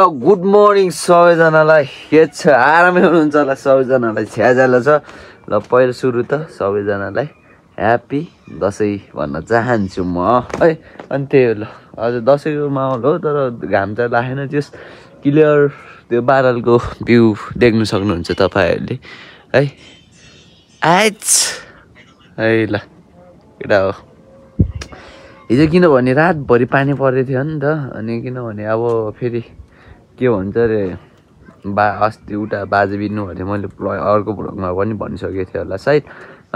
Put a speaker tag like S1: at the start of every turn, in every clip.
S1: Good morning सबैजनालाई के छ आरामै हुनुहुन्छ होला सबैजनालाई छ्याजालो छ ल पहिलो सुरु त सबैजनालाई ह्यापी दसैँ भन्न चाहन्छु म है अनि त्यही हो ल आज दसैँको माहौल हो तर घाम त लागेन त्यस क्लियर त्यो बादलको भ्यू देख्न सक्नुहुन्छ तपाईहरुले है है ल केटा हो हिजो किनभने रातभरि पानी पर्दै थियो नि त अनि किनभने अब फेरि के भन्छ रे अस्ति उता बाजे बिन्नु भने मैले अर्को भ्लगमा पनि भनिसकेको थिएँ होला सायद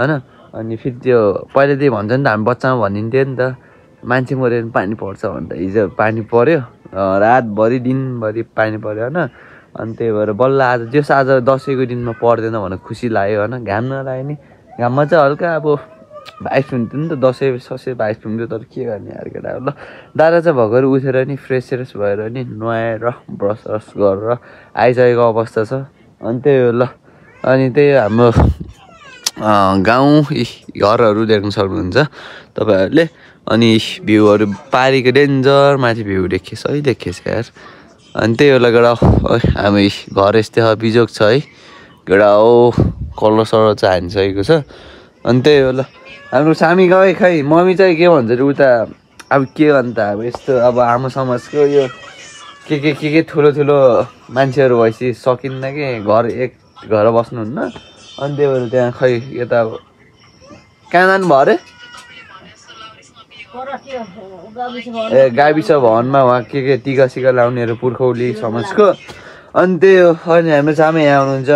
S1: हैन अनि फेरि त्यो पहिलेदेखि भन्छ नि त हामी बच्चामा भनिन्थ्यो नि त मान्छे मऱ्यो भने पानी पर्छ भन्दा हिजो पानी पर्यो रातभरि दिनभरि पानी पर्यो हैन अनि त्यही भएर बल्ल आज दसैँको दिनमा पर्दैन भनेर खुसी लाग्यो हैन घाम नलाग्यो नि घाममा चाहिँ हल्का अब भाइस हुन्थ्यो नि त दसैँ ससैँ भाइस हुन्थ्यो तर के गर्ने यार केटा ल दादा चाहिँ भर्खर उठेर नि फ्रेस भएर नि नुहाएर ब्रस गरेर आइसकेको अवस्था छ अनि त्यही हो ल अनि त्यही हाम्रो गाउँ घरहरू देख्न सक्नुहुन्छ तपाईहरुले अनि भ्यूहरू पारीको डेन्जर माथि भ्यू देखिएछ है देखिएछ यार अनि त्यही हो ल केटा हामी घर यस्तै बिजोग छ है केटा हो कलर सर चाहिँ हानिसकेको छ अनि त्यही हो ल हाम्रो सामी गए खै मम्मी चाहिँ के भन्छ रे उता अब के अन्त अब यस्तो अब आमा समाजको यो के ठुलो मान्छेहरू भएपछि सकिन्न कि घर बस्नुहुन्न अनि त्यही भएर त्यहाँ खै यता अब कहाँ जानु भयो अरे ए गाविस भवनमा उहाँ के टिका सिका लाउनेहरू पुर्खौली समाजको अनि त्यही हो अनि हाम्रो सामी यहाँ हुनुहुन्छ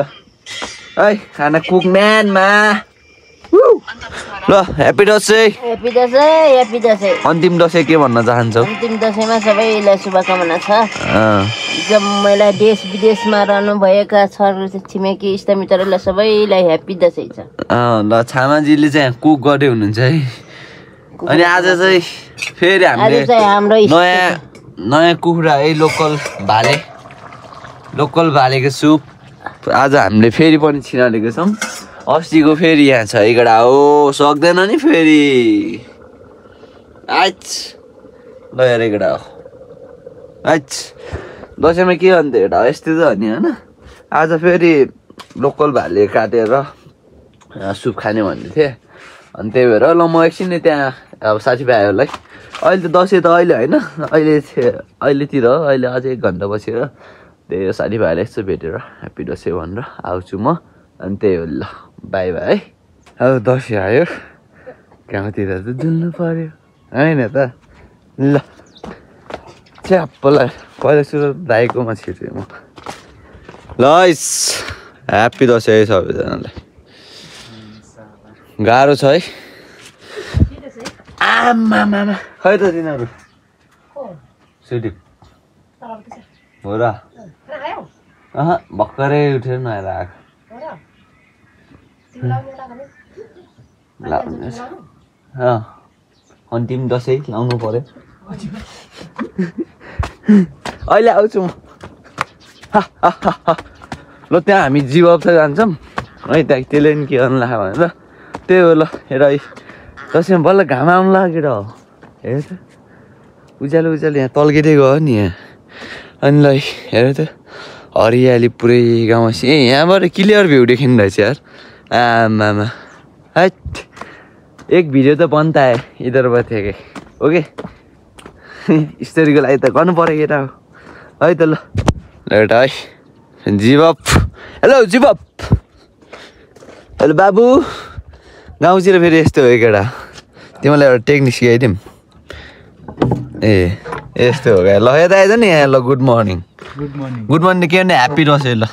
S1: है खाना कुकम्यानमा ल ह्यापी दसैँ अन्तिम दसैँ के भन्न चाहन्छौ
S2: अन्तिम दसैँमा सबैलाई शुभकामना छ जम्मैलाई देश विदेशमा रहनु भएका छर छिमेकी इष्टमित्रहरूलाई सबैलाई ह्यापी दसैँ छ
S1: ल छामाजीले चाहिँ कुक गर्दै हुनुहुन्छ है अनि आज चाहिँ फेरि हामीले नयाँ कुखुरा है लोकल भालेको सुप आज हामीले फेरि पनि छिनालेको छौँ अस्तिको फेरि यहाँ छ एकटा हो सक्दैन नि फेरि ल हेर एकटा हो दसैँमा के अन्त एउटा यस्तै त हो नि होइन आज फेरि लोकल भाले काटेर सुप खाने भन्ने थिएँ अनि त्यही भएर ल म एकछिन नै त्यहाँ अब साथीभाइहरूलाई अहिले त दसैँ त अहिले होइन अहिले अझै 1 घन्टा बसेर त्यही साथीभाइहरूलाई यस्तो भेटेर ह्याप्पी दसैँ भनेर आउँछु म अनि त्यही हो ल बाई बाई अब दसैँ आयो गाउँतिर त डुल्नु पर्यो होइन त ल च्याप्पलाई पहिला सुरु दाइकोमा छिर्छु म ल ह्याप्पी दसैँ है सबैजनालाई गाह्रो छ है आमा खै त तिनीहरू सुटिङ हो र भर्खरै उठेर नआएर आएको अन्तिम दसैँ लाउनु पर्यो अहिले आउँछु म ल त्यहाँ हामी जीवप चाहिँ जान्छौँ है त्यहाँ त्यसले नि के गर्नु लाग्यो भनेर त्यही हो ल हेर है दसैँमा बल्ल घाम आउनु लागेर हो हेर त उज्यालो यहाँ तल्किँदै गयो नि यहाँ अनि ल हेर त हरियाली पुरै गाउँमा यहाँबाट क्लियर भ्यू देखिँदो रहेछ यार आमामा हैट एक भिडियो त बनता है इधर थे के ओके स्टोरीको लागि त गर्नु पर्यो केटा हो है त ल एउटा है जीवप हेलो जीवप हेलो बाबु गाउँतिर फेरि यस्तो हो केटा तिमीलाई एउटा टेक्निक सिकाइदिउँ ए यस्तो हो क्या ल यता आइज नि यहाँ ल गुड मर्निङ के भने ह्याप्पी दसैँ ल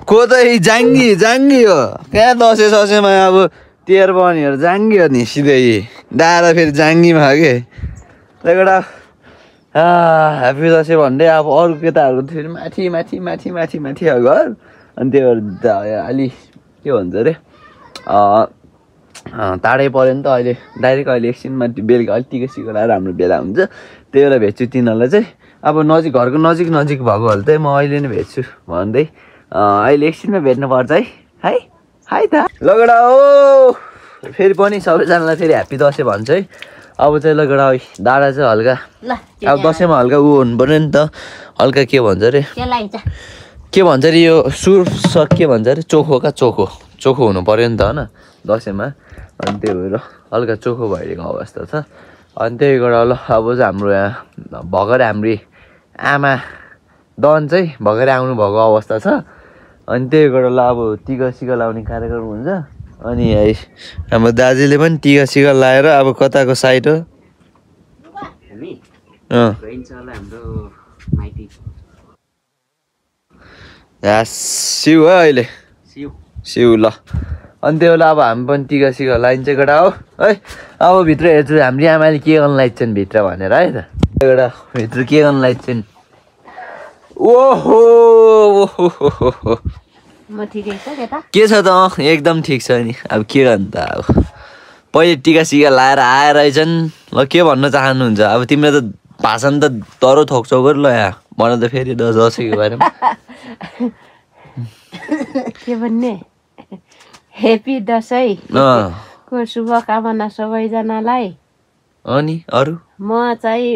S1: को त जाङ्गी हो कहाँ दसैँ ससैँमा अब तेह्र बनीहरू जाङ्गी हो नि सिधै दादा फेरि जाङ्गीमा हो कि एउटा ह्याप्पी दसैँ भन्दै अब अरू केटाहरूको फेरि माथि हो घर अनि त्यो अलि के भन्छ अरे टाढै पऱ्यो नि त अहिले डाइरेक्ट अहिले एकछिनमा बेलुका अलिक टिका सिका लगाएर हाम्रो भेला हुन्छ त्यही बेला भेट्छु तिनीहरूलाई चाहिँ अब घरको नजिक भएकोहरू चाहिँ म अहिले नै भेट्छु भन्दै अहिले एकछिनमा भेट्नुपर्छ है त लगेडा हो फेरि पनि सबैजनालाई फेरि ह्याप्पी दसैँ भन्छ है अब चाहिँ ल गडा दाडा चाहिँ हल्का
S2: ल
S1: अब दसैँमा हल्का ऊ हुनु पर्यो नि त हल्का के भन्छ अरे
S2: के लाइन्छ
S1: के भन्छ अरे यो सुर के भन्छ अरे चोखो हुनु पर्यो नि त होइन दसैँमा अनि त्यही भएर हल्का चोखो भइरहेको अवस्था छ अनि त्यही गरेर ल अब चाहिँ हाम्रो यहाँ भर्खरै हाम्री आमा दन चाहिँ भर्खरै आउनु भएको अवस्था छ अनि त्यही गरेर ल अब टिका सिका लाउने कार्यक्रम हुन्छ अनि है हाम्रो दाजुले पनि टिका सिका लाएर अब कताको साइड हो सिउ है अहिले सिउ ल अनि त्यो बेला अब हामी पनि टिका सिका लाइन्छ केटा हो है अब भित्र हेर्छु हाम्रो आमाले के गर्नु लाइन्छन् भित्र भनेर है त एउटा भित्र के गर्नु लाइन्छन् ओहो
S2: म ठिकै छ केटा
S1: के छ त एकदम ठिक छ नि अब के गर्नु त अब पहिले टिका सिका लाएर आएर रहेछन् ल के भन्न चाहनुहुन्छ अब तिम्रो त भाषण त डह्रो थोक्छौ गर ल यहाँ भन त फेरि दसैँको बारेमा
S2: के भन्ने हेप्पी दसैँको शुभकामना सबैजनालाई
S1: अनि अरू
S2: म चाहिँ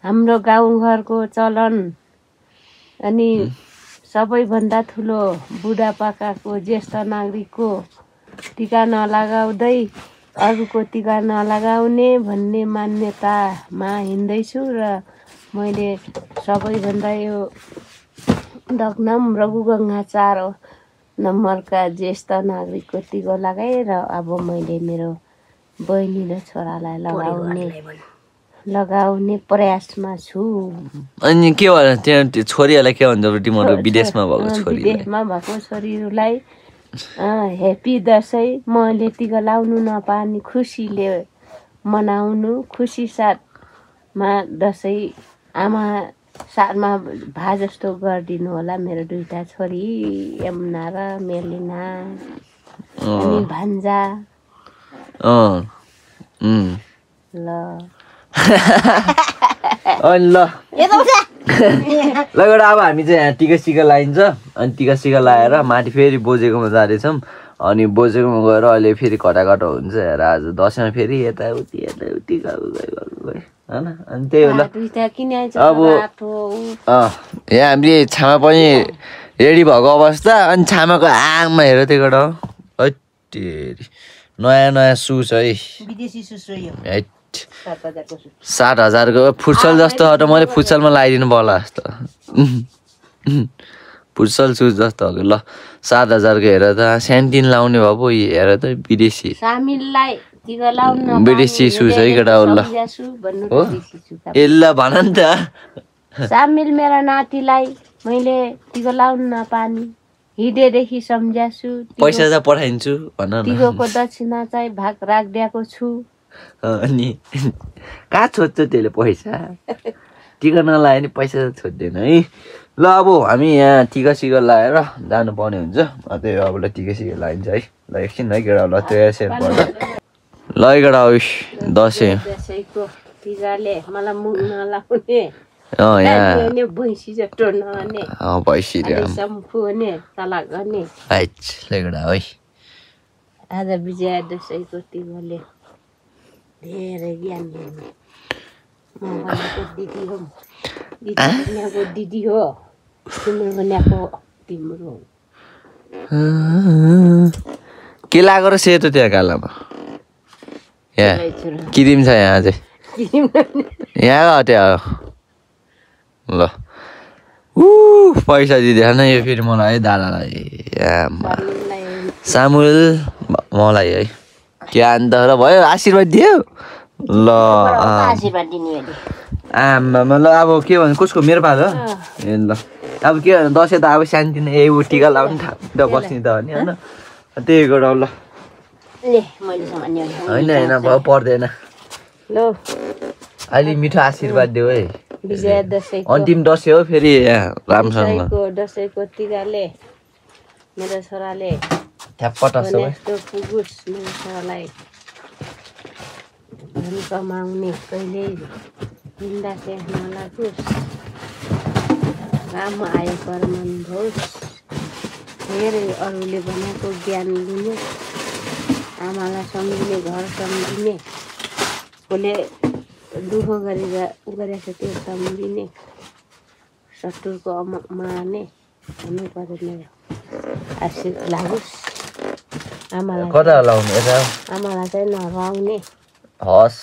S2: हाम्रो गाउँघरको चलन अनि सबैभन्दा ठुलो बुढापाकाको ज्येष्ठ नागरिकको टिका नलगाउँदै अरूको टिका नलगाउने भन्ने मान्यतामा हिँड्दैछु र मैले सबैभन्दा यो दग्नम रघुगङ्गा 4 नम्बरका ज्येष्ठ नागरिकको टिका लगाएर अब मैले मेरो बहिनी र छोरालाई लगाउने प्रयासमा छु
S1: अनि के भन्छ त्यहाँ छोरीहरूलाई के भन्छ तिम्रो विदेशमा
S2: भएको छोरीहरूलाई हेप्पी दसैँ मैले टिका लाउनु नपानी खुसीले मनाउनु खुसी साथमा दसैँ आमा साथमा भा जस्तो गरिदिनु होला मेरो दुईटा छोरी यमुना र मेलिना अनि भान्जा ल
S1: अनि ल लगेर अब हामी चाहिँ यहाँ टिका सिका लाइन्छ अनि टिका सिका लाएर माथि फेरि बोजेकोमा जाँदैछौँ अनि बोजेकोमा गएर अहिले फेरि कटाकट हुन्छ हेर आज दसैँमा फेरि यताउति गयो होइन अनि त्यही होला अब यहाँ हामीले छामा पनि रेडी भएको अवस्था अनि छामाको आङमा हेर त्यो गएर नयाँ सुस है
S2: विदेशी सुस यो
S1: 7,000को फुटसल जस्तो त मैले फुटसलमा लगाइदिनु पर्ला जस्तो फुटसल सुज जस्तो हो ल 7,000को हेर त स्यान्टिन लाउने भए पो हेर त विदेशी विदेशी सुज है केटा हो ल यसलाई भन नि त
S2: सामिल मेरा नातिलाई मैले टिका लाउन नपानी हिँडेदेखि सम्झाछु
S1: पैसा चाहिँ पठाइदिन्छु भन न
S2: टिकाको दक्षिणा चाहिँ भाग राखिदिएको छु
S1: अनि कहाँ छोड्छ त्यसले पैसा टिका नलायो नि पैसा छोड्दैन है ल अब हामी यहाँ टिका सिका लाएर जानुपर्ने हुन्छ त्यही अब ल टिका सिका लाइन्छ है ल एकछिन है केटा ल त्यो सेयर पर्छ ल केटा दसैँको
S2: टिकाले मलाई मुख नलाउने भैँसी जस्तो नहुने आज विजया दसैँको टिकाले धेरै ज्ञान दिनु म भनेको दिदी हो तिम्रो भनेको तिम्रो
S1: के लागेको र सेतो त्यहाँ कालामा यहाँ किरिम छ यहाँ चाहिँ यहाँ हट्यो ल पैसा दिँदैन यो फेरि मलाई है दादालाई सामुल मलाई है के अन्त र भयो आशीर्वाद दियो ल आमा ल अब के भन्छ कसको मेरो पालो ए ल अब के भन्छ दसैँ त अब शान्ति नै यही टिका लाउनु थाहा बस्ने त हो नि होइन त्यही गर ल होइन भयो पर्दैन अलि मिठो आशीर्वाद देऊ है
S2: विजया दसैँ
S1: अन्तिम दसैँ हो फेरि राम्रोसँग
S2: दसैँको टिकाले मेरो छोराले
S1: पुगोस्
S2: मेरो छोरालाई धन कमाउने कहिले हिँड्दा त्यहाँ नलागोस् राम्रो आयो कर्मन होस् धेरै अरूले भनेको ज्ञान दिने आमालाई सम्झिने घर सम्झिने उसले दुःख गरेछ त्यो सम्झिने सटुरको मार्ने भन्नु परेन आशीर्वाद लागोस् आमालाई
S1: कता लाउनु यता
S2: आमालाई चाहिँ नहराउने
S1: हस्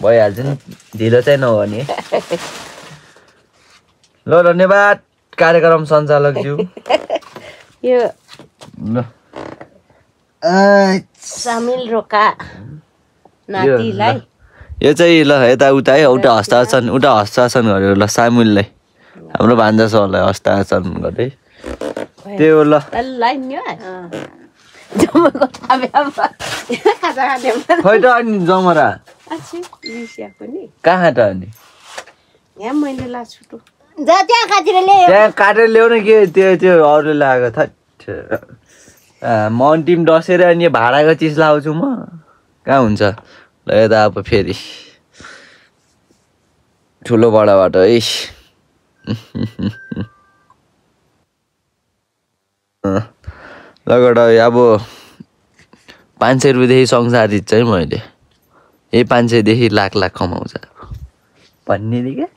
S1: भइहाल्छ नि ढिलो चाहिँ नहुने ल धन्यवाद कार्यक्रम सञ्चालकज्यू
S2: यो
S1: ल
S2: सामिल रोका नातिलाई
S1: यो चाहिँ ल यताउता है उता हस्ताक्षर गरेर ल सामुललाई हाम्रो भान्जा सरलाई हस्ताक्षर गर्दै त्यो ल खै त अनि जमरा कहाँ त अनि त्यहाँ काटेर ल्याउनु के त्यो अरूले लगाएको म अन्तिम डसेर अनि भाडाको चिज लाउँछु म कहाँ हुन्छ ल यता अब फेरि ठुलो बडाबाट है लगड अब 500 रुपियाँदेखि संसार जित्छ है मैले यही 500देखि लाख कमाउँछ भन्ने नि क्या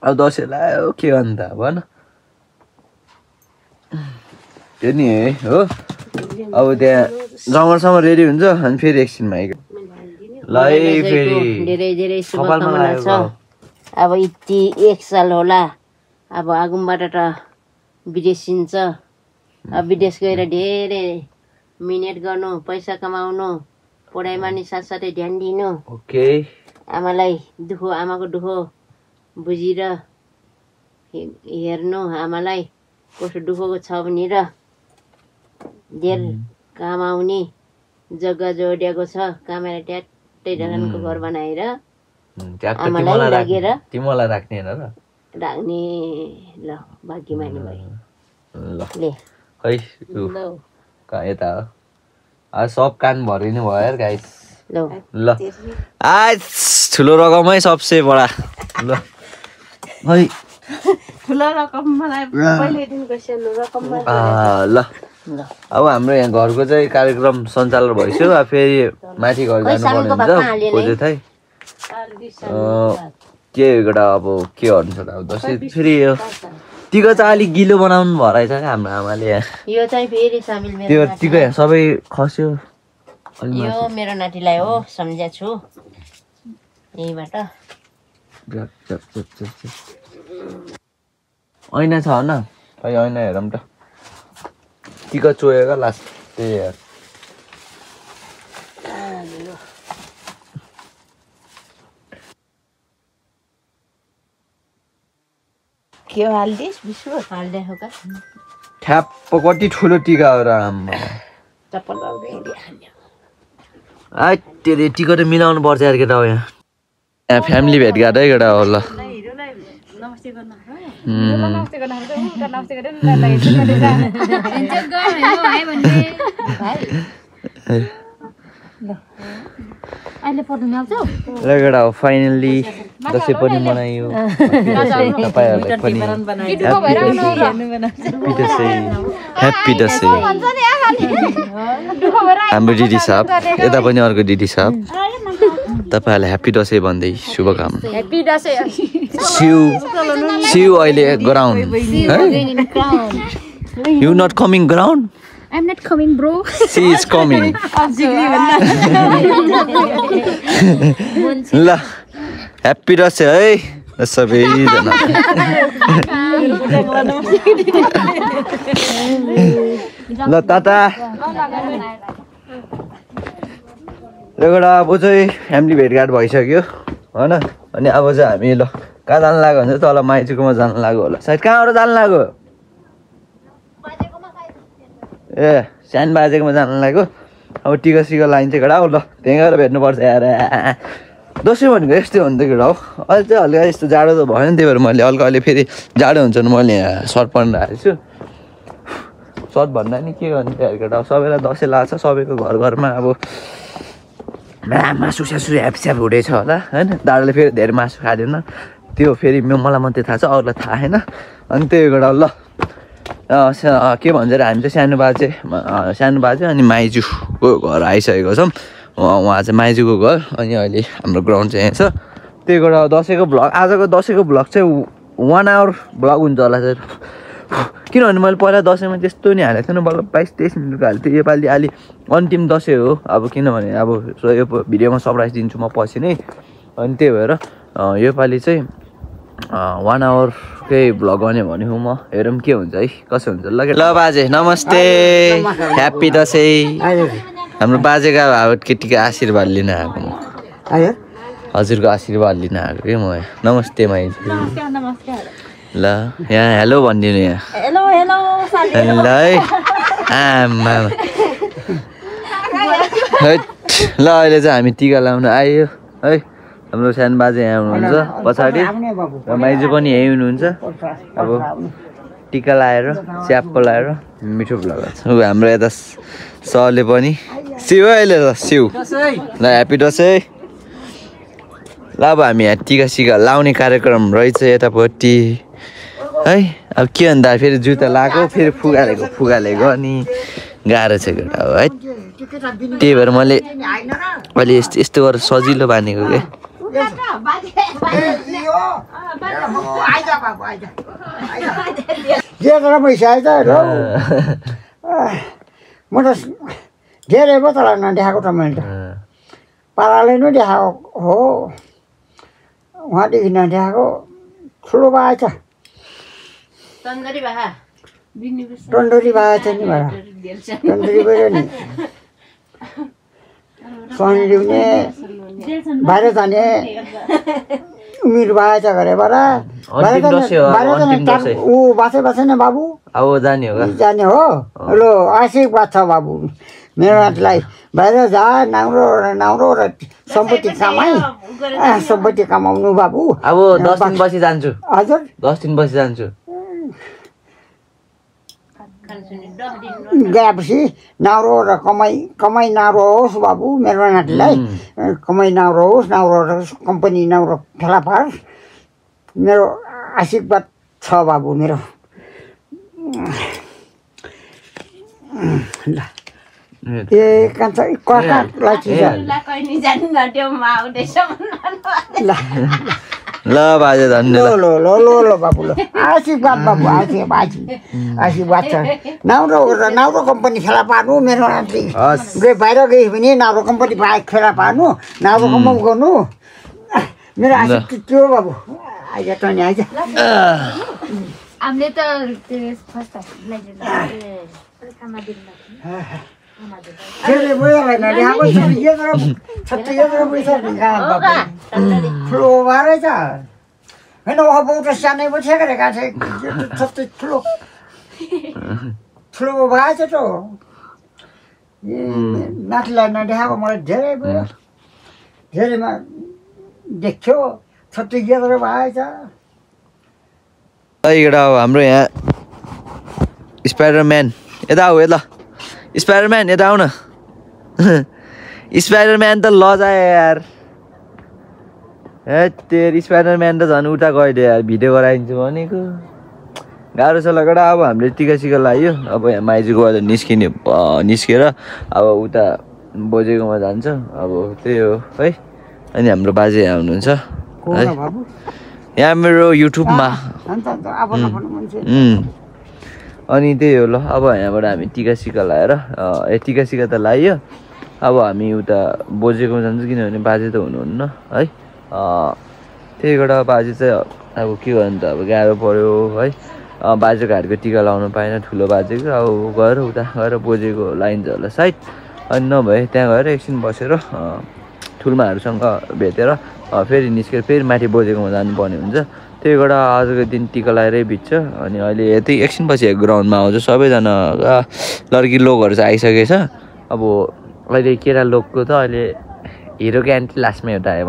S1: अब दसैँ लाग्यो के अन्त भन त्यो नि है हो अब त्यहाँ जमरसम्म रेडी हुन्छ अनि फेरि एकछिनमा आइगयो ल है फेरि
S2: धेरै धेरै शुभकामना छ अब यति 1 साल होला अब आगुमबाट त विदेश हिँड्छ अब विदेश गएर धेरै मिहिनेत गर्नु पैसा कमाउनु पढाइमा नि साथसाथै ध्यान दिनु
S1: ओके
S2: आमालाई आमाको दुःख बुझेर हेर्नु आमालाई कस्तो दुःखको छ भनेर धेर काम आउने जग्गा जोडिएको छ कामेर ट्याट्टै ढलानको घर बनाएर आमालाई लगेर
S1: तिमीलाई राख्ने हैन र
S2: राख्ने ल भाग्यमानी भयो
S1: ल
S2: ले
S1: खै यता हो आज सब कान भरिनु भयो यार गाइस ल आज ठुलो रकम है सबसे बडा ल खै
S2: ठुलो रकम मलाई पहिलेदेखिको सानो रकम
S1: ल अब हाम्रो यहाँ घरको चाहिँ कार्यक्रम सञ्चालन भइसक्यो अब फेरि माथि घर जानुपर्ने हुन्छ खोजे थाइ के एउटा अब के गर्नु छ अब दसैँ फेरि यो टिका चाहिँ अलिक गिलो बनाउनु भयो रहेछ क्या हाम्रो आमाले यहाँ
S2: यो चाहिँ फेरि सामिल मेरो
S1: त्यो टिका यहाँ सबै खस्यो
S2: यो मेरो नातिलाई हो सम्झ्या छु यहीबाट
S1: ऐना छ न खै ऐना हेरौँ त टिका चोएको लास्ट त्यही हेर
S2: के हाल्दिस् बिस्कुट हाल्दै हो का
S1: ठ्याप्प कति ठुलो टिका हो र आम्मा
S2: चप्पल लाउँदै हाल्यो
S1: त्यो टिका त मिलाउनु पर्छ यार केटा हो यहाँ फ्यामिली भेटघाट है केटा हो ल केटा हो फाइनल्ली दसैँ पनि मनाइयो तपाईँहरूलाई पनि ह्याप्पी दसैँ हाम्रो दिदी साहब यता पनि अर्को दिदी साहब तपाईँहरूलाई ह्याप्पी दसैँ भन्दै शुभकामना सिउ अहिले ground you not coming ground
S3: I'm not coming, bro.
S1: She is coming. ल ह्याप्पी दसैँ है सबैजना ल ताता एउटा अब चाहिँ फ्यामिली भेटघाट भइसक्यो होइन अनि अब चाहिँ हामी ल कहाँ जानु लाग्यो भने चाहिँ तल माइजूकोमा जानु लाग्यो होला सायद कहाँबाट जानु लाग्यो ए सानो बाजेकोमा जानु लाग्यो अब टिका सिका लाइन चाहिँ केटा हो ल त्यहीँ गएर भेट्नुपर्छ यार दसैँ भनेको यस्तै हो नि त केटा हो अहिले चाहिँ हल्का यस्तो जाडो त भएन त्यही भएर मैले हल्का अहिले फेरि जाडो हुन्छ भने मैले यहाँ सर्ट पहरेर आएको छु सर्ट भन्दा नि के गर्नु त्यहाँ केटा सबैलाई दसैँ लाग्छ सबैको घर घरमा अब मासु स्यासु ह्यापस्याप हुँदैछ होला होइन दादाले फेरि धेरै मासु खाँदैन त्यो फेरि मलाई मात्रै थाहा छ अरूलाई थाहा छैन अनि त्यही केटा ल के भन्छ अरे हामी चाहिँ सानो बाजे अनि माइजूको घर आइसकेको छौँ उहाँ चाहिँ माइजूको घर अनि अहिले हाम्रो ग्राउन्ड चाहिँ यहाँ छ। त्यही भएर दसैँको भ्लग आजको दसैँको भ्लग चाहिँ 1 आवर भ्लग हुन्छ होला सर किनभने मैले पहिला दसैँमा त्यस्तो नि हालेको थिएन बल्ल 22-23 मिनटको हालेको थिएँ। योपालि अलि अन्तिम दसैँ हो अब किनभने अब यो भिडियोमा सरप्राइज दिन्छु म पछि नै अनि त्यही भएर योपालि चाहिँ 1 आवरकै भ्लग गर्ने भनेको म हेरौँ के हुन्छ है कसो हुन्छ ल बाजे नमस्ते ह्याप्पी दसैँ। हाम्रो बाजेका अब केटीको आशीर्वाद लिन आएको म हजुरको आशीर्वाद लिन आएको कि म नमस्ते माइजी ल यहाँ हेलो भनिदिनु यहाँ ल है आमा ल अहिले चाहिँ हामी टिका लाउनु आयो है। हाम्रो सानो बाजे यहाँ हुनुहुन्छ पछाडि र माइजू पनि यहीँ हुनुहुन्छ। अब टिका लाएर च्याप्पो लाएर मिठो लगाएको छ हाम्रो यता सरले पनि सिउ अहिले त सिउ ल ह्याप्पी दसैँ। ल अब हामी यहाँ टिका सिका लाउने कार्यक्रम रहेछ यतापट्टि है। अब के भन्दा फेरि जुत्ता लगाएको फेरि फुगालेको अनि गाह्रो छ केटा हो है। त्यही भएर मैले अहिले यस्तो गरेर सजिलो बाँधेको क्या।
S3: म त धेरै पो तल नदेखाएको त मैले त पाराले नै देखाएको हो उहाँदेखि नदेखाएको ठुलो भएछ टन्डोरी भएछ नि भाडा टन्डोरी गयो नि सहनी ल्याउने बाहिर जाने उमेर भएछ घरेबाट ऊ बाँचे नि बाबु
S1: अब जाने
S3: हो लो आशीर्वाद छ बाबु मेरो नातिलाई बाहिर जा नाउरो र सम्पत्ति कमाउनु बाबु।
S1: अब 10 दिन पछि जान्छु
S3: हजुर
S1: 10 दिन पछि जान्छु
S3: गएपछि नाउरो र कमाइ नाउरो होस् बाबु मेरो नातिलाई कमाइ नाउरो होस् नाउरो र कम्पनी नाउरो फेला पारोस् मेरो आशीर्वाद छ बाबु मेरो ल ए कान्छ ककालाई
S1: ल बाजे धन्यवाद
S3: ल बाबु ल आशीर्वाद बाबु आशीर्वाद छ नाउरो कम्पनी फेला पार्नु मेरो नाति बाहिर गए भने नाउरो कम्पनी फेला पार्नु नाउरो कमाउ गर्नु मेरो आशीर्वाद त्यो बाबु आइज त नि आइज
S4: हामीले त
S3: ठुलो भएर छ होइन अब त सानै पो थियो गरेका छ ठुलो भएछ त नातिलाई नदेखाएको मलाई धेरै भयो धेरैमा देख्यो छत्ती गेदर भएछ।
S1: एउटा हाम्रो यहाँ स्पाइडरम्यान यता आऊ ल स्पाइडरम्यान यता आऊ न स्पाइडरम्यान त लजायो यार हे तेरो स्पाइडरम्यान त झन् उता गइदियो यार भिडियो गराइदिन्छु भनेको गाह्रो छ लगेर अब हामीले टिका सिका लगायो। अब यहाँ माइजूको अहिले निस्केर अब उता बोजेकोमा जान्छ अब त्यही हो है। अनि हाम्रो बाजे यहाँ हुनुहुन्छ है यहाँ मेरो युट्युबमा अनि त्यही हो ल अब यहाँबाट हामी टिका सिका लगाएर टिका सिका त लगाइयो अब हामी उता बोजेकोमा जान्छौँ किनभने बाजे त हुनुहुन्न है। त्यही भएर बाजे चाहिँ अब के गर्नु त अब गाह्रो पऱ्यो है बाजेको हातको टिका लाउनु पाएन ठुलो बाजेको अब गएर उता गएर बोजेको लाइन्छ होला सायद अनि नभए त्यहाँ गएर एकछिन बसेर ठुल्माहरूसँग भेटेर फेरि निस्केर फेरि माथि बोजेकोमा जानुपर्ने हुन्छ। त्यही भएर आजको दिन टिका लगाएरै बित्छ अनि अहिले यतै एकछिन पछि ग्राउन्डमा आउँछ सबैजना लड्की लोकहरू चाहिँ आइसकेछ। अब अहिले केटा लोकको त अहिले हिरोको एन्टी लास्टमा एउटा आयो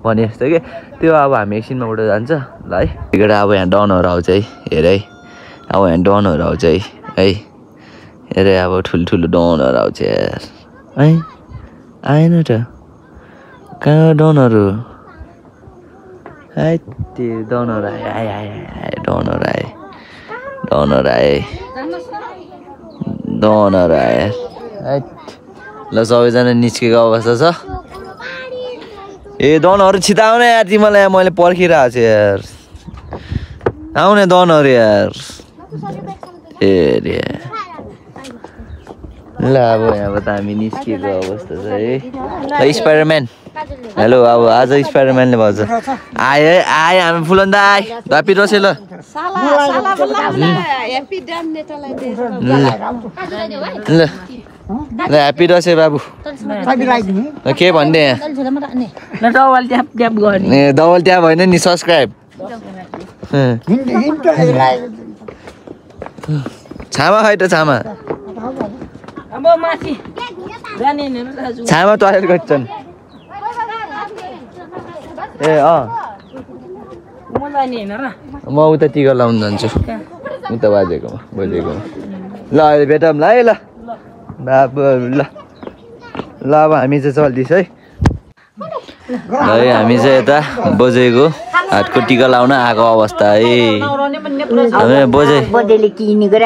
S1: भने जस्तो कि त्यो अब हामी एकछिनमाबाट जान्छ ल है। त्यही अब यहाँ डनहरू आउँछ है हेर है अब यहाँ डनहरू आउँछ है हेरे अब ठुल्ठुलो डनहरू आउँछ यार है आएन त कहाँ डनहरू है त्यो डनहरू आए डनहरू आए ल सबैजना निस्केको अवस्था छ ए दनहरू छिटाउने यार तिमीलाई मैले पर्खिरहेको छु यार आउने दनहरू यार ए रे ल अब यहाँबाट हामी निस्किएको अवस्था छ है ल स्पाइडरम्यान हेलो अब आज स्पाइडरम्यानले भन्छ आए आए हामी फुलन दा आए बापी रसे ल ल ल ह्याप्पी दसैँ बाबु के भन्ने डबल ट्याप होइन नि सब्सक्राइब छामा खै त छामा छामा टोयलेट गर्छन् ए म उता टिका लाउनु जान्छु उता बाजेकोमा बोजेकोमा ल अहिले भेटौँ ल है ल बाबु ल ल अब हामी चाहिँ चल्दैछ है है हामी चाहिँ यता बोजेको हातको टिका लाउन आएको अवस्था है हामी
S3: बोजेले किनेको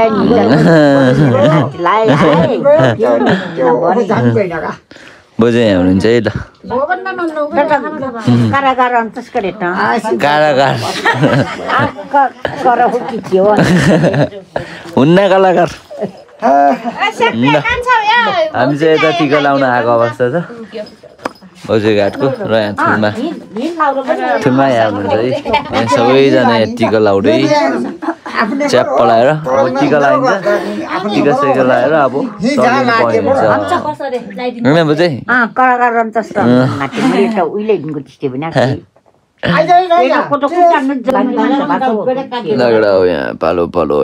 S1: बोजे यहाँ हुनुहुन्छ है ल कारागार हुन्न कलाकार हामी चाहिँ यता टिका लाउन आएको अवस्था छ बोजे घाटको र यहाँ थुनमा यहाँ हुनुहुन्छ है यहाँ सबैजना यहाँ टिका लाउँदै च्याप पलाएर अब टिका लगाइन्छ टिका सेका लगाएर अब बोजे लगडा हो यहाँ पालो पालो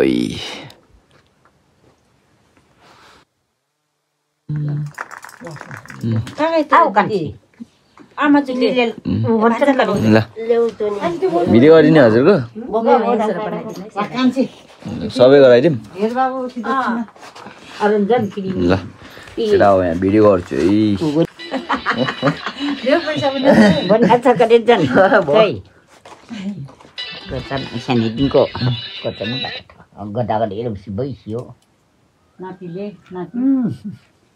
S1: भिडियो गरिदिने हजुरको सबै गराइदिउँ ल केटा हो यहाँ भिडियो गर्छु
S3: सानैदेखिको गदागद हेरेपछि भइसक्यो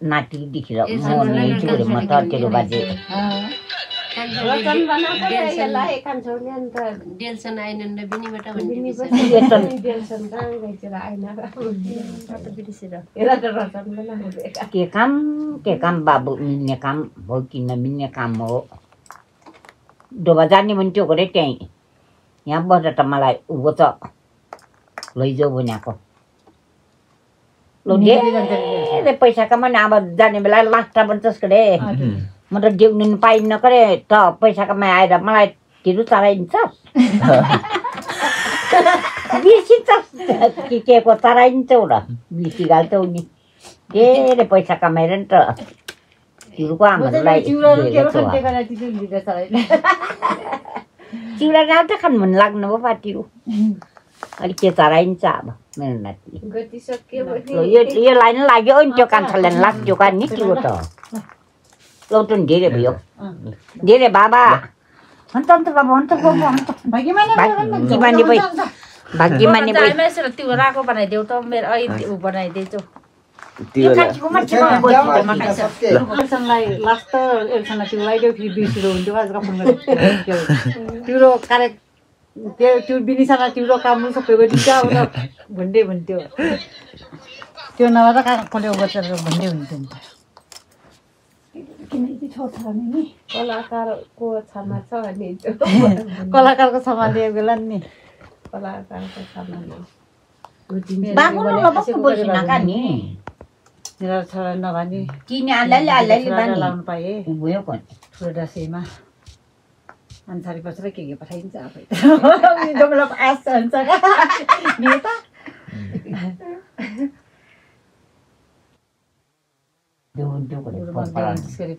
S3: नाति देखेर म त तेरो बाजे के काम बाबु मिल्ने काम हो कि नमिल्ने काम हो डोबा जाने भने त्यो गरे त्यहीँ यहाँ बस्दा त मलाई उँभो त लैजाऊ भनेको धेरै पैसा कमाउने अब जाने बेला लाग्छ भन्छस् के रे म त देउनु पाइन्न करे त पैसा कमाइ आएर मलाई तिरो चराइन्छ बिर्सिन्छ के को चराइन्छ र बिर्सी गाल्छौ नि धेरै पैसा कमाएर नि त तिरोको आमालाई चिउरा रात खानु मन लाग्नु भयो पाटिरो अलिक के चराइन्छ अब मेरो नाति यो लाइन लाग्यो नि त्यो कान्छाले लाग्यो का निक्ल्यो त लौटन धेरै भयो धेरै बाबा अन्त अन्त बाबा अन्त भाग्यमानी
S4: त्यो राको बनाइदेऊ त मेरो अहिले बनाइदिएछु
S5: लास्ट त एकजना त्यो लगाइदेऊ फेरि 20 रुपियाँ हुन्थ्यो आज फोन गरेको तिम्रो कार्य त्यो बिनिसँग तिम्रो काम सबै गरिदिन्छ भन्दै भन्थ्यो त्यो नभए त कसले गर्छ भन्दै हुन्थ्यो नि किनकि छोटा नि कलाकारको क्षमा छ अनि कलाकारको क्षमा लिएको बेला नि कलाकारको क्षमा मेरो छोरा नभनी लाउनु पाएँ ठुलो दसैँमा अन्सारी बसेर के पठाइन्छ अब आश हुन्छ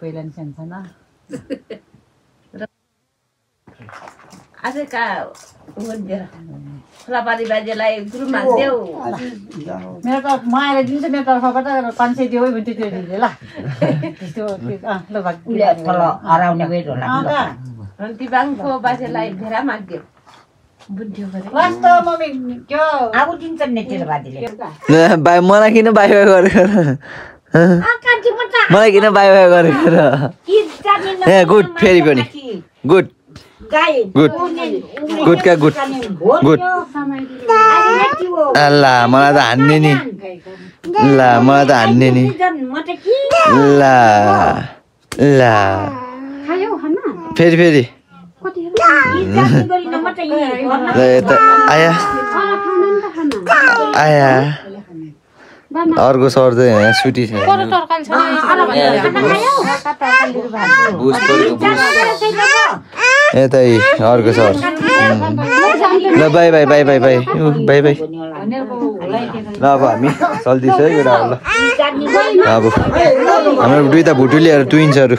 S5: पहिला नि सानसाना
S2: आज खोलापारी बाजेलाई गुरुमा देऊ
S5: मेरो त म आएर दिन्छ मेरो तर्फबाट 500 देऊ भन्थ्यो त्यो दिन्छ ल त्यस्तो ल
S3: हराउने गएर होला
S2: दिबाङको बाजेलाई भेरा माग्यो बुढ्यो गरे
S5: लास्ट मम्मी त्यो
S3: आगो दिन्छ नि तेरो बाजेले
S1: मलाई किन बाइ बाइ गरेको मलाई किन बाई बाई गरेको र ए गुड फेरि पनि गुड गुड गुड क्या गुड गुड ल मलाई त हान्ने नि ल मलाई त हान्ने नि ल ल फेरि फेरि आया आया अर्को सर चाहिँ सुटी छ यतै अर्को सर ल by by by by by by by ल अब हामी चल्दैछ है एउटा ल अब हाम्रो दुईवटा भुटुलीहरू ट्विन्सहरू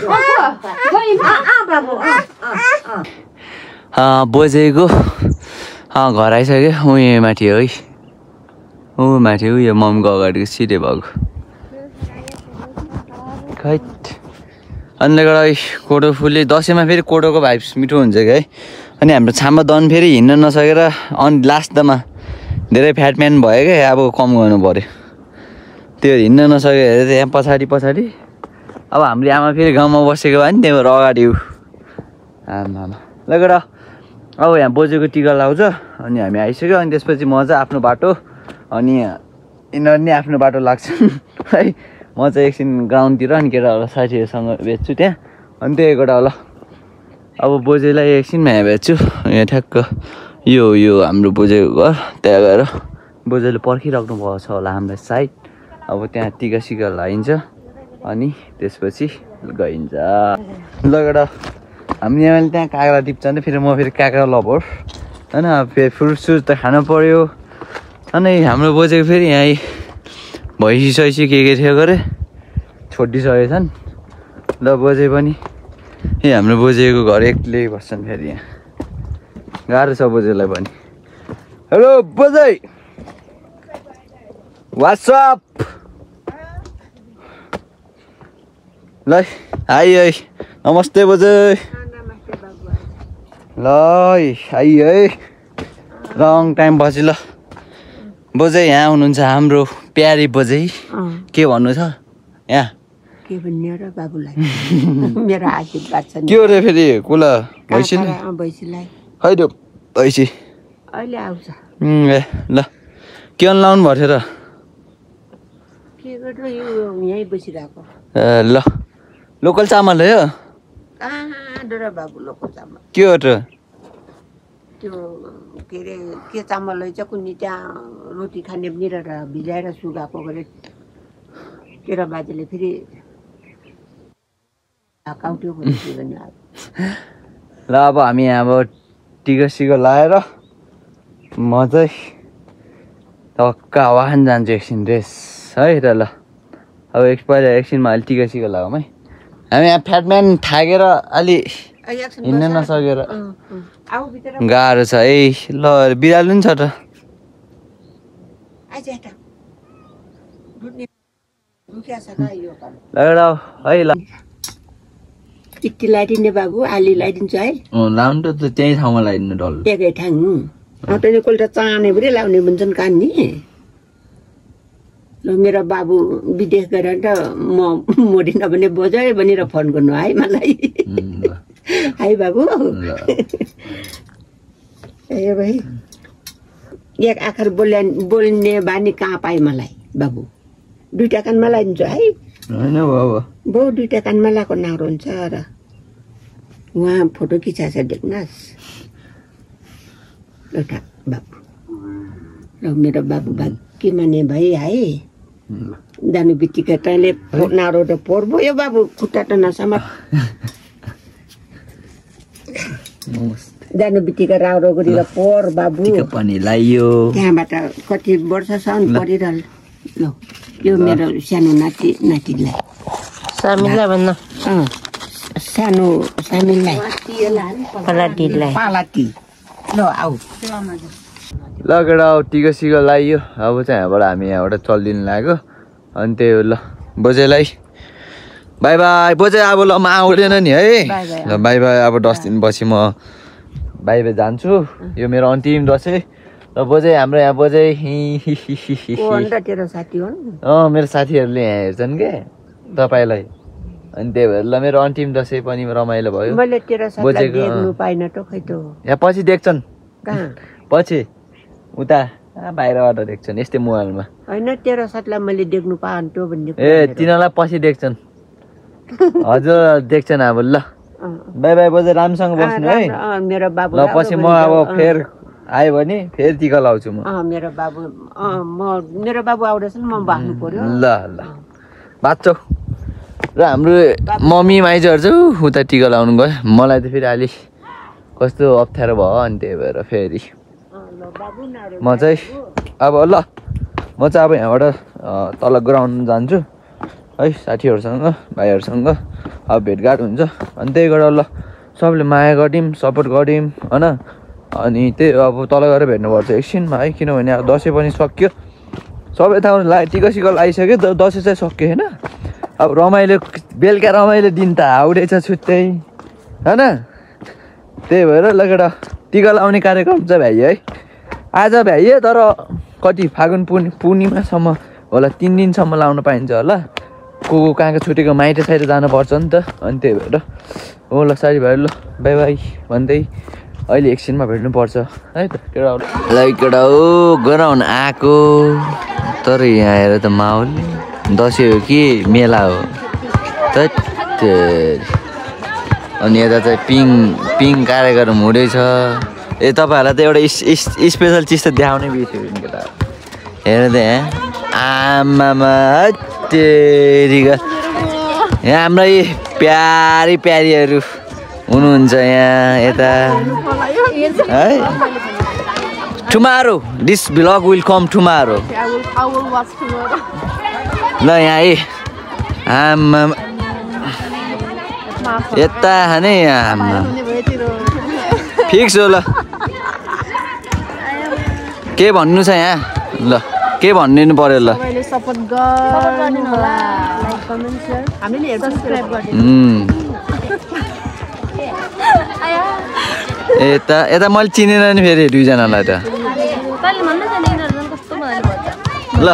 S1: बोजेको घर आइसक्यो उयो माथि है ऊ माथि उयो मम्मीको अगाडिको सिधै भएको खै अन्त गर्दा कोदो फुले दसैँमा फेरि कोदोको भाइब्स मिठो हुन्छ कि है अनि हाम्रो छाममा दन फेरि हिँड्न नसकेर अनि लास्टमा धेरै फ्याटम्यान भयो क्या अब कम गर्नु पऱ्यो त्यो हिँड्न नसकेर त्यहाँ पछाडि पछाडि अब हाम्रो आमा फेरि गाउँमा बसेको भयो नि त्यही भएर अगाडि आमा ल गएर अब यहाँ बोजूको टिका लाउँछ अनि हामी आइसक्यो अनि त्यसपछि म चाहिँ आफ्नो बाटो अनि यिनीहरू नि आफ्नो बाटो लाग्छन् है म चाहिँ एकछिन ग्राउन्डतिर अनि केटाहरूलाई साथीहरूसँग भेट्छु त्यहाँ अनि त्यही कुरा होला अब बोजूलाई एकछिनमा यहाँ भेट्छु यहाँ ठ्याक्क यो हाम्रो बोजूको घर त्यहाँ गएर बोजूले पर्खिराख्नु भएको छ होला हामीलाई साइड अब त्यहाँ टिका सिका लगाइन्छ अनि त्यसपछि गइन्छ ल गएर हामी यहाँले त्यहाँ काँक्रा टिप्छन् फेरि म फेरि काँक्रा लभर होइन फेरि फ्रुट सुट त खानु पऱ्यो अनि हाम्रो बोजूको फेरि यहाँ भैँसी सैसी के थियो गरे छोडिसकेको छन् ल बोजू पनि ए हाम्रो बोजूको घर एक्लै बस्छन् फेरि यहाँ गाह्रो छ बोजूलाई पनि हेलो बोजू वाट्सअप ल हाई है नमस्ते बोजू ल हाई है लङ टाइम पछि ल बोजू यहाँ हुनुहुन्छ हाम्रो प्यारी बोजू के भन्नु छ यहाँ
S2: के भन्ने र बाबुलाई मेरो आशीर्वाद छ
S1: के हो रे फेरि कुला भैँसीलाई
S2: भैँसीलाई
S1: खै त्यो भैँसी
S2: अहिले आउँछ
S1: ए ल के लाउनु भएको थियो र
S2: के गर्नु यो यहीँ बसिरहेको
S1: ए ल लोकल चामल हो यो
S2: कहाँ र बाबु लोकल चामल
S1: के हो त
S2: त्यो के अरे के चामल रहेछ कुनै त्यहाँ रोटी खाने पनि र भिजाएर सुगाएको गरे तेरो बाजेले फेरि काउट्यो भने
S1: ल अब हामी यहाँ अब टिका सिका लगाएर म चाहिँ टक्क वाहन जान्छु एकछिन रेस है त ल अब पहिला एकछिनमा अहिले टिका सिका लगाऊँ है हामी यहाँ फ्याटम्यान थाकेर अलि हिँड्न नसकेर गाह्रो छ है ल बिरालो नि छ त है ल
S2: चिट्ठी लगाइदिने बाबु आली लगाइदिन्छु है
S1: लाउनु त त्यही ठाउँमा लगाइदिनु डल्लो
S2: एकै ठाउँ तैँले कोल्टा चाने पनि लाउने भन्छन् कान्नी ल मेरो बाबु विदेश गएर त म मोडिन भने बजाए भनेर फोन गर्नु है मलाई है बाबु ए भाइ एक आखर बोल्ने बानी कहाँ पाएँ मलाई बाबु दुईटा कानमा लगाइदिन्छु है
S1: होइन बाबु
S2: बाउ दुईटा कानमा लगाएको नाउरो हुन्छ र उहाँ फोटो खिचाएको छ देख्नुहोस् एउटा बाबु र मेरो बाबु के माने भाइ है जानु बित्तिकै तैँले नाउरो त पोहोर भयो बाबु खुट्टा त नसमा जानु बित्तिकै राउरो गरेर पोहोर बाबु
S1: पनि लाइयो
S2: त्यहाँबाट कति वर्षसम्म परिरहल ल यो मेरो सानो नातिलाई सामिललाई भन्न सानो सामिललाई पालाटी ल आऊ
S1: ल केटा टिका सिका लगाइयो अब चाहिँ यहाँबाट हामी यहाँबाट चलिदिनु लाग्यो अनि त्यही हो ल बोजूलाई बाई बाई बोजू अब ल म आउँदैन नि है ल बाई बाई अब 10 दिनपछि म बाई बाई जान्छु यो मेरो अन्तिम दसैँ र बोजू हाम्रो यहाँ बोजू
S2: तेरो साथी हो
S1: मेरो साथीहरूले यहाँ हेर्छन् के तपाईँलाई अनि त्यही भएर ल मेरो अन्तिम दसैँ पनि रमाइलो भयो
S2: मैले तेरो साथलाई देख्नु पाइन त खै त
S1: यहाँ पछि देख्छन्
S2: कहाँ
S1: पछि उता बाहिरबाट देख्छन् यस्तै मोबाइलमा
S2: होइन तेरो साथलाई मैले देख्नु पाएन्थ्यो भन्ने
S1: ए तिनीहरूलाई पछि देख्छन् हजुर देख्छन् अब ल बाई बाई बोजू राम्रोसँग बस्नु है
S2: मेरो बाबु
S1: ल पछि म अब फेर आयो भने फेरि टिका लाउँछु म
S2: मेरो बाबु आउँदैछ म बाँच्नु पर्यो
S1: ल ल बाँच्छौ र हाम्रो मम्मी माइजहरू चाहिँ उता टिका लाउनु गयो मलाई त फेरि अलिक कस्तो अप्ठ्यारो भयो अनि त्यही भएर फेरि म चाहिँ अब ल म चाहिँ अब यहाँबाट तल ग्राउन्ड जान्छु है साथीहरूसँग भाइहरूसँग अब भेटघाट हुन्छ अनि त्यही गरेर ल सबले माया गरिदिउँ सपोर्ट गरिदिउँ होइन अनि त्यही अब तल गएर भेट्नुपर्छ एकछिनमा है किनभने अब दसैँ पनि सक्यो सबै ठाउँ टिका सिका लगाइसक्यो दसैँ चाहिँ सक्यो होइन अब रमाइलो बेलुका रमाइलो दिन त आउँदैछ छुट्टै होइन त्यही भएर ल केटा टिका लाउने कार्यक्रम चाहिँ भ्याइयो है आज भ्याइयो तर कति फागुन पूर्णिमासम्म होला 3 दिनसम्म लाउन पाइन्छ होला को कहाँको छुटेको माइती साइड जानुपर्छ नि त अनि त्यही भएर हो ल साथी भाइ ल बाई बाई भन्दै अहिले एकछिनमा भेट्नुपर्छ है त केटा केटा हो गराउन आएको तर यहाँ आएर त माहौल दसैँ हो कि मेला हो अनि यता चाहिँ पिङ कार्यक्रम हुँदैछ ए तपाईँहरूलाई त एउटा स्पेसल चिज त देखाउनै बिर्स्यो नि केटा हेर त यहाँ आमामा तेरिका यहाँ हाम्रै प्यारी प्यारीहरू हुनुहुन्छ यहाँ यता है tomorrow this vlog will come tomorrow ल यहाँ है आमा यता खाने आमा फिक्स हो ल के भन्नु छ यहाँ ल के भनिदिनु पर्यो ल यता यता मैले चिनेन नि फेरि दुईजनालाई त ल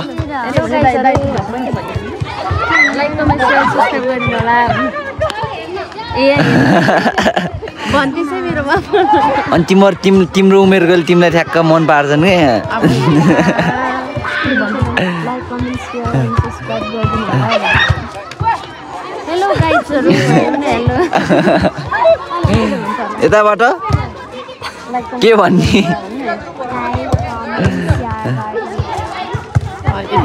S1: अनि तिम्रो उमेरको तिमीलाई ठ्याक्क मन पार्छन् क्या यताबाट के भन्ने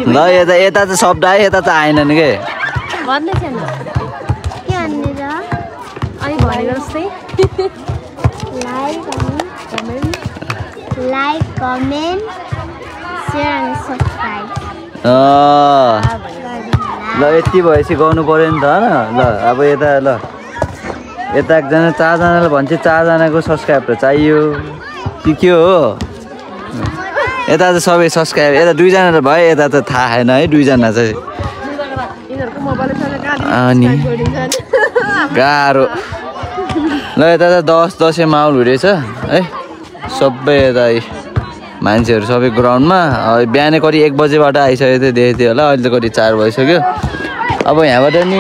S1: ल यता चाहिँ शब्द आयो यता चाहिँ आएनन् के
S6: Like, comment, share and subscribe.
S1: ल यति भएपछि गर्नु पर्यो नि त होइन ल अब यता ल यता एकजना 4जनाले भन्छ 4जनाको सब्सक्राइब त चाहियो के हो यता चाहिँ सबै सब्सक्राइब यता 2जना त भयो यता त थाहा छैन है 2जना चाहिँ अनि गाह्रो ल यता त दसैँ माहौल हुँदैछ है सबै यता मान्छेहरू सबै ग्राउन्डमा बिहानै कति 1 बजेबाट आइसकेको थियो देखेको थियो होला अहिले त कति 4 भइसक्यो अब यहाँबाट नि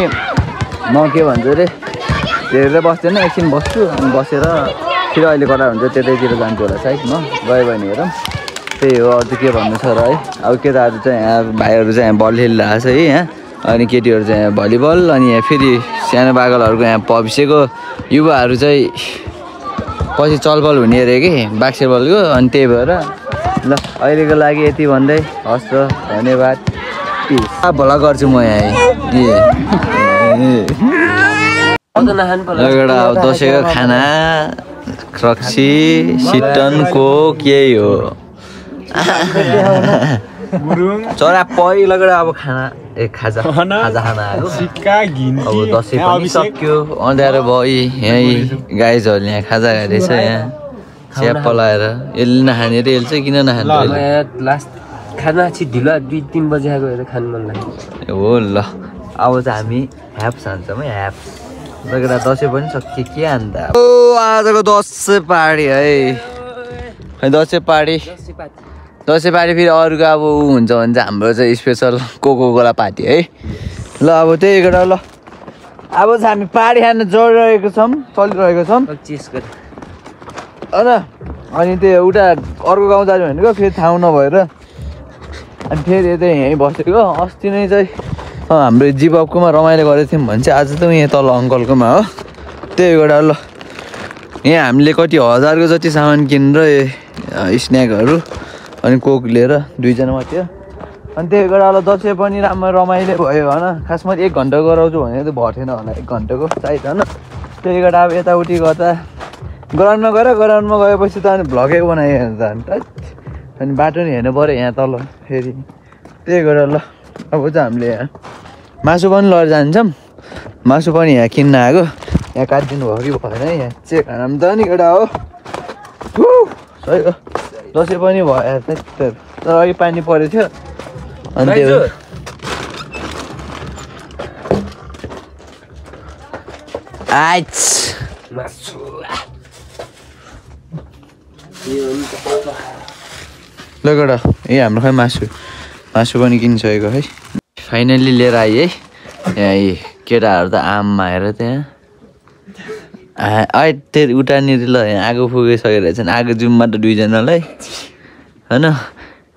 S1: म के भन्छु अरे धेरै बस्दैन एकछिन बस्छु अनि बसेर फेरि अहिले कता हुन्छ त्यतैतिर जान्छु होला सायद म गयो भने हेरौँ त्यही हो अरू के भन्नु छ र है अब केटाहरू चाहिँ यहाँ भाइहरू चाहिँ यहाँ बल खेलिरहेको छ है यहाँ अनि केटीहरू चाहिँ यहाँ भलिबल अनि यहाँ फेरि सानो बागलहरूको यहाँ भविष्यको युवाहरू चाहिँ पछि चलबल हुने अरे कि बास्केटबलको अनि त्यही भएर ल अहिलेको लागि यति भन्दै हस् त धन्यवाद भला गर्छु म यहाँ एउटा अब दसैँको खाना रक्सी सिटन कोक यही हो चरा पहिलोबाट अब खाना खाजा खाना आयो अब दसैँ पनि सक्यो अँध्यारो भयो यहीँ गाइजहरूले यहाँ खाजा खाँदैछ यहाँ चिया पलाएर यसले नखाने रे यसले चाहिँ किन नखाने
S7: लास्ट खाना चाहिँ ढिलो 2-3 बजी आएको हेरेर खानु मन लाग्यो
S1: हो ल अब चाहिँ हामी ह्याप्स हान्छौँ है ह्याप्स लगेर दसैँ पनि सक्यो के अन्त ओ आजको दसैँ पार्टी है खै दसैँ पार्टी फेरि अरूको अब ऊ हुन्छ भने चाहिँ हाम्रो चाहिँ स्पेसल कोको कोला पार्टी है ल अब त्यही गरेर ल अब चाहिँ हामी पाहाडी खान चढिरहेको छौँ चलिरहेको छौँ
S7: चेस गरे
S1: होइन अनि त्यो उता अर्को गाउँ जानु भनेको फेरि ठाउँ नभएर अनि फेरि यतै यहीँ बसेको अस्ति नै चाहिँ हाम्रो जीवअपकोमा रमाइलो गरेको थियौँ भने चाहिँ आज त यहाँ तल अङ्कलकोमा हो त्यही गरेर ल यहाँ हामीले कति हजारको जति सामान किनेर स्न्याकहरू अनि कोक लिएर 2 जना मात्रै अनि त्यही गरेर ल दसैँ पनि राम्रो रमाइलो भयो होइन खासमा 1 घन्टा गराउँछु भने त भएन होला 1 घन्टाको सायद होइन त्यही गरेर अब यताउति गर्दा ग्राउन्डमा गएपछि त अनि भ्लगै बनायो त अन्त अनि बाटो नि हेर्नु पऱ्यो यहाँ तल फेरि त्यही गरेर ल अब चाहिँ हामीले यहाँ मासु पनि लिएर जान्छौँ मासु पनि यहाँ किन्न आएको यहाँ काटिदिनु भयो कि भएन यहाँ चाहिँ खाना त नि केटा हो सही हो दसैँ पनि भयो तर अघि पानी परेको थियो अनि त्यो ल गएर हाम्रो खै मासु पनि किनिसकेको है फाइनल्ली लिएर आएँ है यहाँ केटाहरू त आममा हेर त्यहाँ त्यो उतानिर ल यहाँ आगो फुकिसकेको रहेछन् आगो जुममा त 2 जनालाई होइन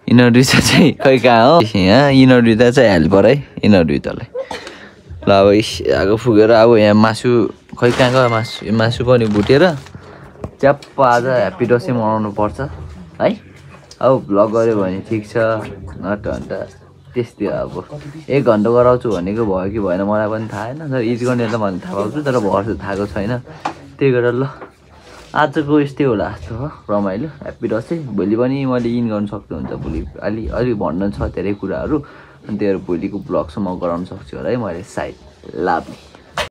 S1: यिनीहरू 2 चाहिँ खै कहाँ हो यहाँ यिनीहरू 2 चाहिँ हेल्पर है यिनीहरू 2 तलाई ल अब आगो फुकेर अब यहाँ मासु खै कहाँको मासु पनि भुटेर च्याप्प आज ह्याप्पी दसैँ मनाउनु पर्छ है अब भ्लग गऱ्यो भने ठिक छ नट अन्त त्यस्तै अब 1 घन्टा गराउँछु भनेको भयो कि भएन मलाई पनि थाहा छैन तर इज गर्ने त मैले थाहा पाउँछु तर भर्छु थाहाको छैन त्यही गरेर ल आजको यस्तै होला जस्तो हो रमाइलो ह्याप्पी दसैँ भोलि पनि मैले इन गर्नु सक्नुहुन्छ भोलि अलि भन्न छ धेरै कुराहरू अनि त्योहरू भोलिको ब्लगसम्म गराउन सक्छु होला है मैले सायद लाभ